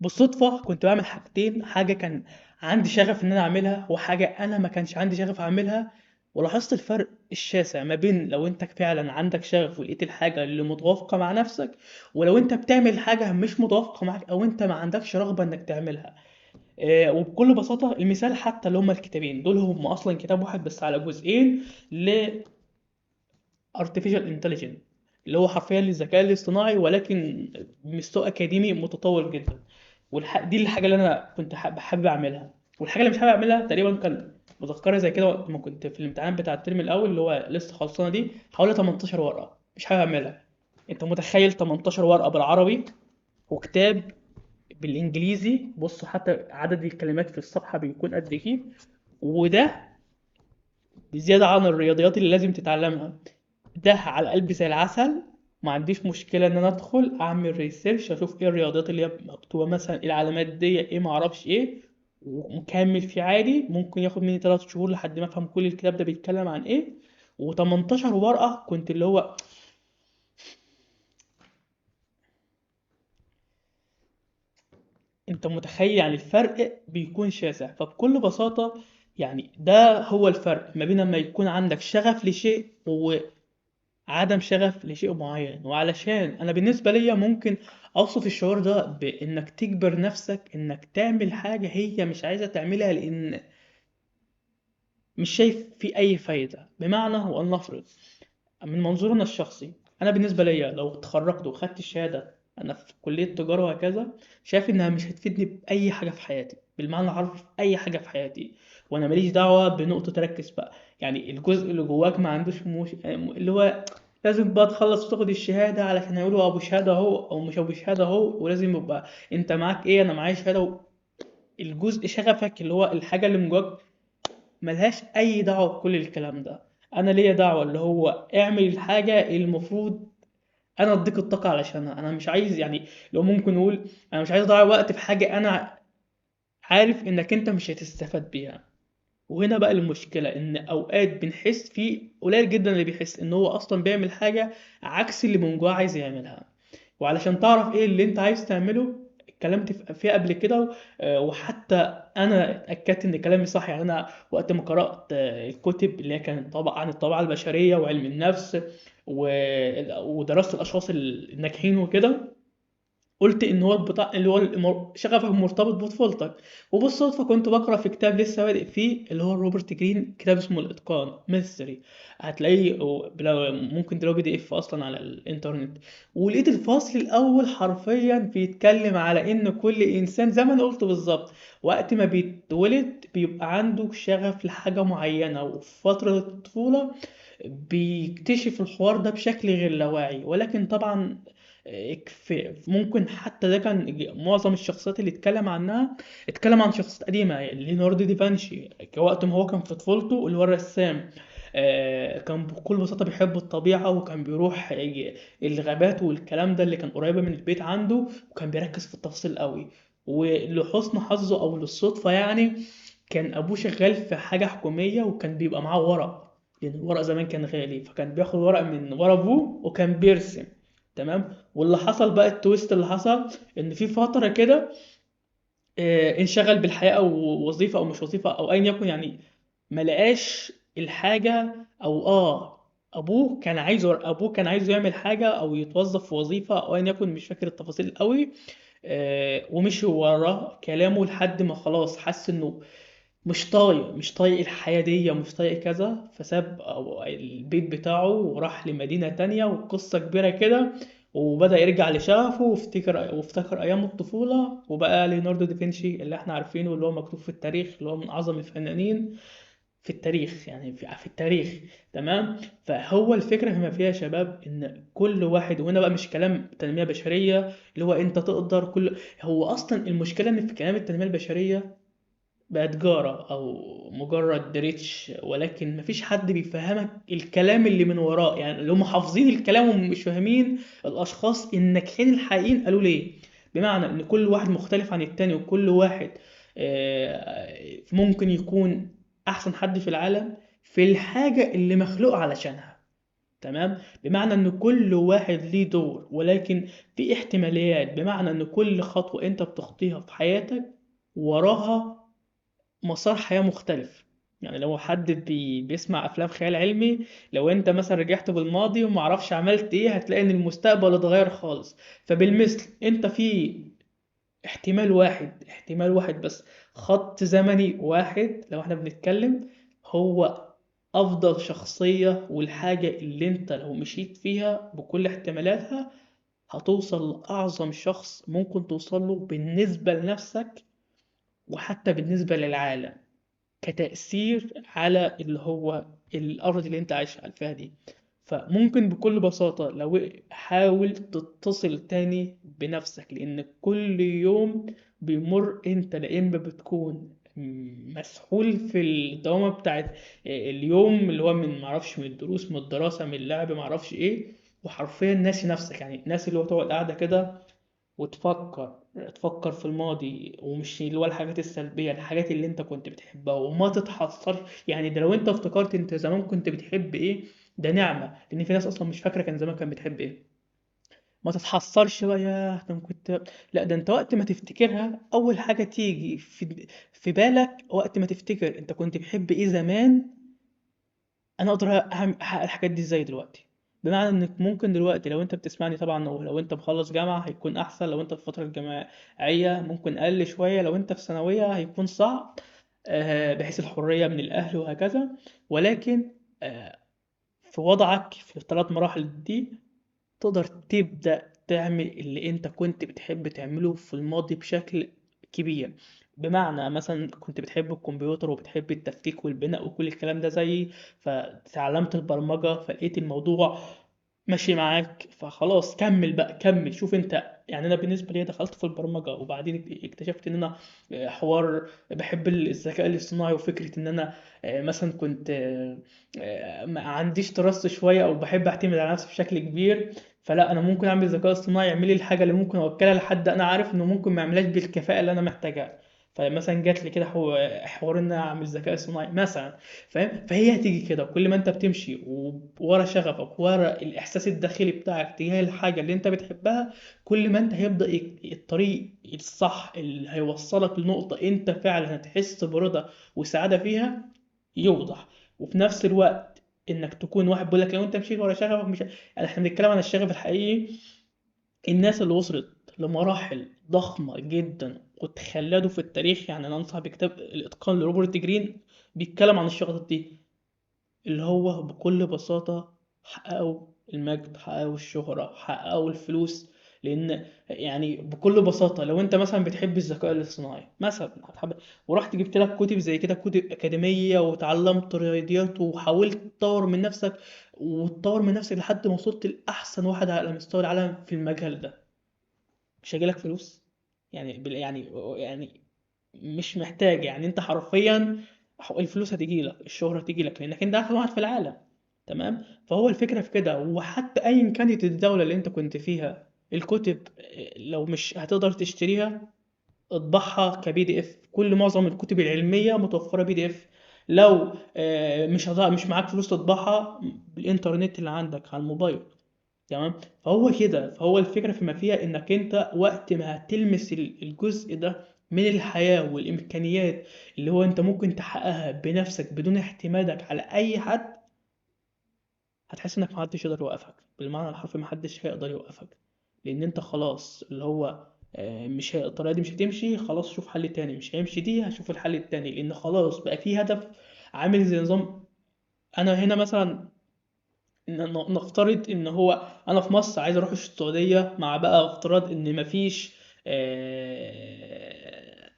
بالصدفة كنت بعمل حاجتين، حاجة كان عندي شغف إن أنا أعملها، وحاجة أنا ما كانش عندي شغف أعملها. ولاحظت الفرق الشاسع ما بين لو أنت فعلًا عندك شغف ولقيت الحاجة اللي متوافقة مع نفسك، ولو أنت بتعمل حاجة مش متوافقة معاك أو أنت ما عندكش رغبة إنك تعملها. وبكل بساطة المثال حتى اللي هما الكتابين دول هم أصلًا كتاب واحد بس على جزئين ل artificial intelligence، اللي هو حرفيا للذكاء الاصطناعي، ولكن بمستوى أكاديمي متطور جدا. دي الحاجة اللي أنا كنت حابب أعملها، والحاجة اللي مش حابب أعملها تقريبا كان مذكرة زي كده وقت ما كنت في الامتحان بتاع الترم الأول اللي هو لسه خلصانة دي، حوالي 18 ورقة مش حابب أعملها. أنت متخيل 18 ورقة بالعربي وكتاب بالإنجليزي؟ بصوا حتى عدد الكلمات في الصفحة بيكون قد إيه، وده بزيادة عن الرياضيات اللي لازم تتعلمها. ده على قلبي زي العسل، ما عنديش مشكلة إن أنا أدخل أعمل research أشوف إيه الرياضيات اللي هي مكتوبة مثلا، إيه العلامات دي، إيه معرفش إيه، ومكمل فيه عادي. ممكن ياخد مني 3 شهور لحد ما أفهم كل الكتاب ده بيتكلم عن إيه. و18 ورقة كنت اللي هو أنت متخيل يعني الفرق بيكون شاسع. فبكل بساطة يعني ده هو الفرق ما بين لما يكون عندك شغف لشيء وعدم شغف لشيء معين. وعلشان أنا بالنسبة ليا ممكن أوصف الشعور ده بإنك تجبر نفسك إنك تعمل حاجة هي مش عايزة تعملها لأن مش شايف في أي فايدة. بمعنى ولنفرض من منظورنا الشخصي، أنا بالنسبة ليا لو اتخرجت وخدت الشهادة، أنا في كلية تجارة وهكذا، شايف إنها مش هتفيدني بأي حاجة في حياتي، بالمعنى الحرفي في أي حاجة في حياتي. وأنا ماليش دعوة بنقطة تركز بقى، يعني الجزء اللي جواك ما عندوش اللي هو لازم بقى تخلص وتاخد الشهادة علشان هيقولوا أبو شهادة أهو أو مش أبو شهادة أهو، ولازم يبقى أنت معاك إيه، أنا معايا شهادة. الجزء شغفك اللي هو الحاجة اللي من جواك ملهاش أي دعوة بكل الكلام ده. أنا ليا دعوة اللي هو اعمل الحاجة المفروض أنا أديك الطاقة علشانها. أنا مش عايز يعني لو ممكن نقول أنا مش عايز أضيع وقت في حاجة أنا عارف إنك أنت مش هتستفاد بيها. وهنا بقى المشكلة، إن أوقات بنحس في قليل جدا اللي بيحس إن هو أصلا بيعمل حاجة عكس اللي من جواه عايز يعملها. وعلشان تعرف إيه اللي أنت عايز تعمله، اتكلمت فيه قبل كده، وحتى أنا اتأكدت إن كلامي صح. يعني أنا وقت ما قرأت الكتب اللي هي كانت طبعا عن الطبيعة البشرية وعلم النفس ودرست الأشخاص الناجحين وكده، قلت إن هو البتاع اللي هو شغفك مرتبط بطفولتك. وبالصدفة كنت بقرأ في كتاب لسه بادئ فيه اللي هو روبرت جرين، كتاب اسمه الإتقان Mastery، هتلاقيه ممكن تلاقيه PDF أصلا على الإنترنت. ولقيت الفصل الأول حرفيا بيتكلم على إن كل إنسان زي ما أنا قلت بالظبط وقت ما بيتولد بيبقى عنده شغف لحاجة معينة، وفي فترة الطفولة بيكتشف الحوار ده بشكل غير لاواعي. ولكن طبعا ممكن حتى ده كان معظم الشخصيات اللي اتكلم عنها، اتكلم عن شخصيات قديمة، ليوناردو دي فانشي وقت ما هو كان في طفولته اللي هو الرسام، كان بكل بساطة بيحب الطبيعة، وكان بيروح الغابات والكلام ده اللي كان قريبة من البيت عنده، وكان بيركز في التفاصيل قوي. ولحسن حظه أو للصدفة يعني كان أبوه شغال في حاجة حكومية، وكان بيبقى معاه ورق، لأن الورق زمان كان غالي، فكان بياخد ورق من ورا أبوه وكان بيرسم. تمام. واللي حصل بقى ال twist اللي حصل ان في فترة كده انشغل بالحياة او وظيفة او مش وظيفة او ايا يكن، يعني ما لقاش الحاجة، او ابوه كان عايزه يعمل حاجة او يتوظف في وظيفة او ايا يكن، مش فاكر التفاصيل قوي، ومشي وراه كلامه لحد ما خلاص حس انه مش طايق الحياة دي، مش طايق كذا، فساب البيت بتاعه وراح لمدينة تانية، وقصة كبيرة كده. وبدأ يرجع لشغفه وافتكر أيام الطفولة، وبقى ليوناردو دافنشي اللي احنا عارفينه، اللي هو مكتوب في التاريخ، اللي هو من أعظم الفنانين في التاريخ، يعني في التاريخ. تمام. فهو الفكرة فيما فيها يا شباب إن كل واحد، وهنا بقى مش كلام تنمية بشرية اللي هو أنت تقدر كل، هو أصلا المشكلة إن في كلام التنمية البشرية بقى تجارة أو مجرد ريتش، ولكن مفيش حد بيفهمك الكلام اللي من وراه، يعني اللي هم حافظين الكلام ومش فاهمين الأشخاص الناجحين الحقيقيين قالوا ليه. بمعنى إن كل واحد مختلف عن التاني، وكل واحد ممكن يكون أحسن حد في العالم في الحاجة اللي مخلوق علشانها. تمام؟ بمعنى إن كل واحد ليه دور، ولكن في احتماليات، بمعنى إن كل خطوة أنت بتخطيها في حياتك وراها مسار حياة مختلف. يعني لو حد بيسمع أفلام خيال علمي، لو أنت مثلا رجعت بالماضي ومعرفش عملت إيه، هتلاقي إن المستقبل اتغير خالص. فبالمثل أنت في احتمال واحد، احتمال واحد بس، خط زمني واحد لو احنا بنتكلم، هو أفضل شخصية والحاجة اللي أنت لو مشيت فيها بكل احتمالاتها هتوصل لأعظم شخص ممكن توصل له بالنسبة لنفسك وحتى بالنسبة للعالم كتأثير على اللي هو الأرض اللي أنت عايش فيها دي. فممكن بكل بساطة لو حاول تتصل تاني بنفسك، لأن كل يوم بيمر أنت لا إما بتكون مسحول في الدوامة بتاعت اليوم اللي هو من معرفش من الدروس من الدراسة من اللعب معرفش إيه، وحرفيا ناسي نفسك. يعني ناسي اللي هو تقعد قاعدة كده وتفكر، تفكر في الماضي، ومش اللي هو الحاجات السلبية، الحاجات اللي انت كنت بتحبها، وما تتحسرش. يعني ده لو انت افتكرت انت زمان كنت بتحب ايه، ده نعمة، لان في ناس اصلا مش فاكرة كان زمان كان بتحب ايه. ما تتحسرش بقى، ياه ده أنا كنت، لا ده انت وقت ما تفتكرها اول حاجة تيجي في بالك وقت ما تفتكر انت كنت بتحب ايه زمان، انا اقدر احقق الحاجات دي ازاي دلوقتي. بمعنى انك ممكن دلوقتي لو انت بتسمعني طبعا، ولو انت مخلص جامعة هيكون احسن، لو انت في الفترة الجامعية ممكن اقل شوية، لو انت في ثانوية هيكون صعب، بحيث الحرية من الاهل وهكذا. ولكن آه، في وضعك في الثلاث مراحل دي تقدر تبدأ تعمل اللي أنت كنت بتحب تعمله في الماضي بشكل كبير. بمعنى مثلا كنت بتحب الكمبيوتر وبتحب التفكيك والبناء وكل الكلام ده زيي، فتعلمت البرمجة فلقيت الموضوع ماشي معاك، فخلاص كمل بقى، كمل شوف انت. يعني انا بالنسبة لي دخلت في البرمجة وبعدين اكتشفت ان انا حوار بحب الذكاء الاصطناعي، وفكره ان انا مثلا كنت ما عنديش trust شوية او بحب اعتمد على نفسي بشكل كبير. فلا انا ممكن اعمل ذكاء اصطناعي يعمل لي الحاجة اللي ممكن اوكلها لحد انا عارف انه ممكن ما يعملهاش بالكفاءه اللي انا محتاجها. فمثلا جات لي كده حوار ان انا اعمل ذكاء اصطناعي مثلا، فاهم؟ فهي هتيجي كده كل ما انت بتمشي ورا شغفك، ورا الاحساس الداخلي بتاعك تجاه الحاجة اللي انت بتحبها، كل ما انت هيبدا الطريق الصح اللي هيوصلك لنقطة انت فعلا هتحس برضا وسعادة فيها يوضح. وفي نفس الوقت انك تكون واحد بيقول لك لو انت مشيت ورا شغفك مش، يعني احنا بنتكلم عن الشغف الحقيقي، الناس اللي وصلت لمراحل ضخمة جدا وتخلدوا في التاريخ. يعني انا انصح بكتاب الاتقان لروبرت جرين، بيتكلم عن الشغلات دي، اللي هو بكل بساطة حققوا المجد، حققوا الشهرة، حققوا الفلوس. لأن يعني بكل بساطة لو أنت مثلا بتحب الذكاء الاصطناعي مثلا هتحب، ورحت جبت لك كتب زي كده، كتب أكاديمية، وتعلمت رياضيات وحاولت تطور من نفسك وتطور من نفسك لحد ما وصلت لأحسن واحد على مستوى العالم في المجال ده، مش هيجيلك فلوس؟ يعني يعني مش محتاج، يعني انت حرفيا الفلوس هتجيلك، الشهرة هتجيلك، لانك انت احسن واحد في العالم. تمام؟ فهو الفكرة في كده. وحتى ايا كانت الدولة اللي انت كنت فيها، الكتب لو مش هتقدر تشتريها اطبعها كبي دي اف، كل معظم الكتب العلمية متوفرة بي دي اف. لو مش معاك فلوس تطبعها، بالانترنت اللي عندك على الموبايل. تمام؟ فهو كده، فهو الفكرة فيما فيها انك انت وقت ما هتلمس الجزء ده من الحياة والامكانيات اللي هو انت ممكن تحققها بنفسك بدون اعتمادك على اي حد، هتحس انك محدش يقدر يوقفك، بالمعنى الحرفي محدش هيقدر يوقفك. لان انت خلاص اللي هو مش الطريقة دي مش هتمشي، خلاص شوف حل تاني، مش هيمشي دي هشوف الحل التاني، لان خلاص بقى في هدف. عامل زي نظام، انا هنا مثلا نفترض ان هو انا في مصر عايز اروح السعودية، مع بقى افتراض ان مفيش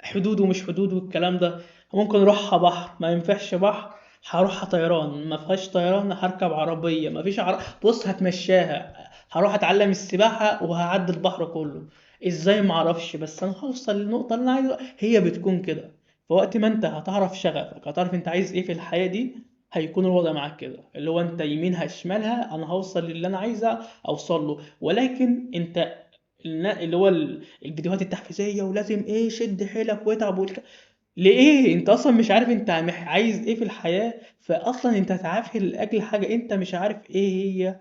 حدود ومش حدود والكلام ده، ممكن اروحها بحر، ما ينفعش بحر هروحها طيران، ما فيهاش طيران هركب عربية، ما فيش بص هتمشاها، هروح اتعلم السباحة وهعدي البحر كله ازاي ما اعرفش، بس انا هوصل للنقطة اللي انا عايزها. هي بتكون كده. فوقت ما انت هتعرف شغفك، هتعرف انت عايز ايه في الحياة دي، هيكون الوضع معاك كده اللي هو انت يمينها شمالها انا هوصل للي انا عايزه اوصل له. ولكن انت اللي هو الفيديوهات التحفيزيه ولازم ايه شد حيلك واتعب لإيه؟ أنت أصلًا مش عارف أنت عايز إيه في الحياة، فأصلًا أنت هتعافر لأجل حاجة أنت مش عارف إيه هي.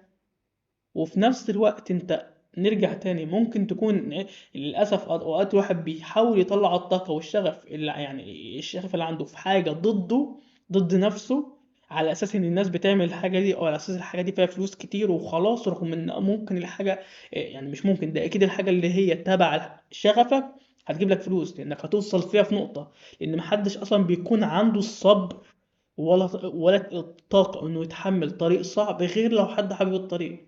وفي نفس الوقت أنت نرجع تاني ممكن تكون للأسف أوقات الواحد بيحاول يطلع الطاقة والشغف اللي يعني الشغف اللي عنده في حاجة ضده، ضد نفسه، على أساس إن الناس بتعمل الحاجة دي، أو على أساس الحاجة دي فيها فلوس كتير وخلاص، رغم إن ممكن الحاجة يعني مش ممكن، ده أكيد الحاجة اللي هي تبع شغفك هتجيب لك فلوس، لأنك هتوصل فيها في نقطة، لأن محدش أصلا بيكون عنده الصبر ولا الطاقة إنه يتحمل طريق صعب غير لو حد حابب الطريق.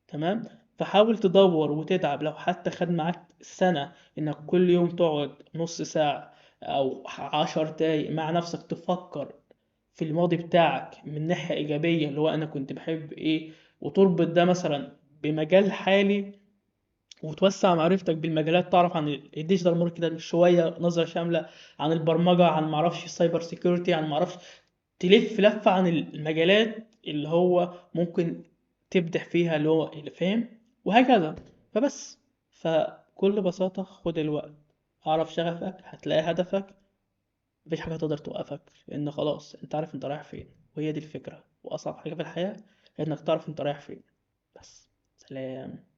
تمام؟ فحاول تدور وتتعب، لو حتى خد معاك سنة إنك كل يوم تقعد نص ساعة أو 10 دقايق مع نفسك تفكر في الماضي بتاعك من ناحية إيجابية، اللي هو أنا كنت بحب إيه، وتربط ده مثلا بمجال حالي، وتوسع معرفتك بالمجالات، تعرف عن ال digital marketing شوية نظره شامله، عن البرمجه، عن معرفش ال cyber security، عن معرفش، تلف لفه عن المجالات اللي هو ممكن تبدع فيها، اللي هو اللي فاهم، وهكذا. فبس، فبكل بساطة خد الوقت، اعرف شغفك، هتلاقي هدفك، مفيش حاجة تقدر توقفك، لان خلاص انت عارف انت رايح فين. وهي دي الفكره، واصعب حاجة في الحياة انك تعرف انت رايح فين. بس، سلام.